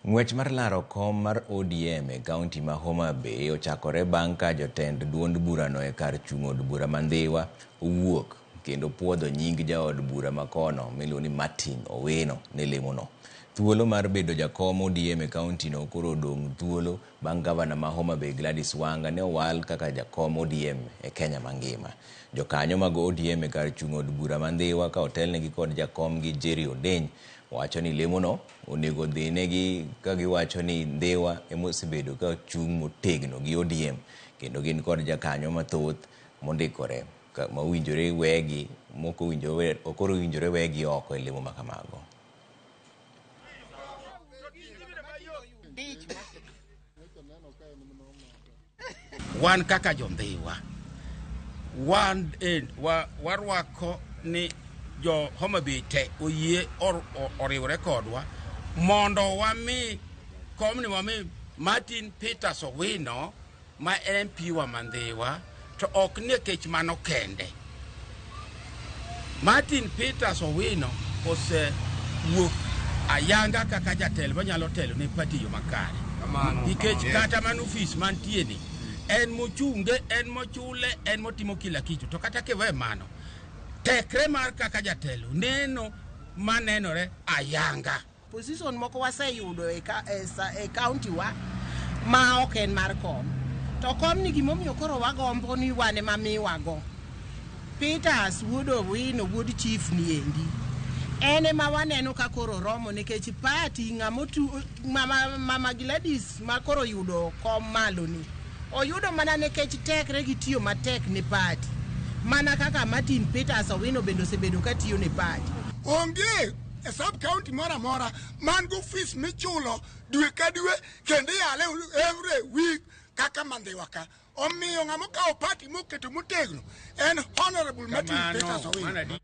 Ng'wech mar laro kom mar ODM e kaunti ma Homa Bay ochakore bang' ka jotend duond burano e kar chung' od bura ma Ndhiwa owuok kendo puodho nying jaod bura ma kono miluongo ni Martin Owino ne lemono. Thuolo mar bedo jakom ODM e kauntino koro odong' thuolo bang' gavana ma Homa Bay Gladys Wanga ne owal kaka jakom ODM e Kenya mangima. Jokanyo mag ODM e kar chung' od bura ma Ndhiwa ka otelnegi kod jakomgi Jerry Odeny wacho ni lemono onego odhinegi ka giwacho ni Ndhiwa ema osebedo ka chung' motegno gi ODM kendo gin kod jakanyo mathoth mondikore ma owinjore wegi mok owinjore ok owinjore wegi oko e lemo ma kamago. Wan kaka jondhiwa wan eh, wa, warwako ni jo Homa Bay te oyie or, or, oriwre kodwa mondo wami komni wami Martin Peters Owino ma en MP wa ma Ndhiwa to ok nikech mano kende. Martin Peters Owino osewuok ayanga kaka jatelo manyalo telo ne party yo makare. Nikech kata mana ofis mantie ni en mochunge, en mochule, en motimo kila kitu. To kata kiwe mano, tekre mar kaka jatelo neno manenore ayanga. Position moko waseyudo e, ka, e, e county wa ma ok en mar kom. To kom ni gimomiyo koro wagombo ni wan ema miwago. Peters wuod Owino wuod chief ni endi. En ema waneno ka koro romo nikech party ng'ama mama, mama Gladys ma koro yudo kom malo ni. Oyudo mana nikech tekre gi tiyo matek ne party. Mana kaka Martin Peters Owino bende osebedo ka tiyo ne party. Onge e sub county moro amora man gi ofis michulo dwe ka dwe kendo iyale every week kaka Mandhiwa ka. Omiyo ng'ama okawo party moketo motegno en Honorable Martin Peters Owino.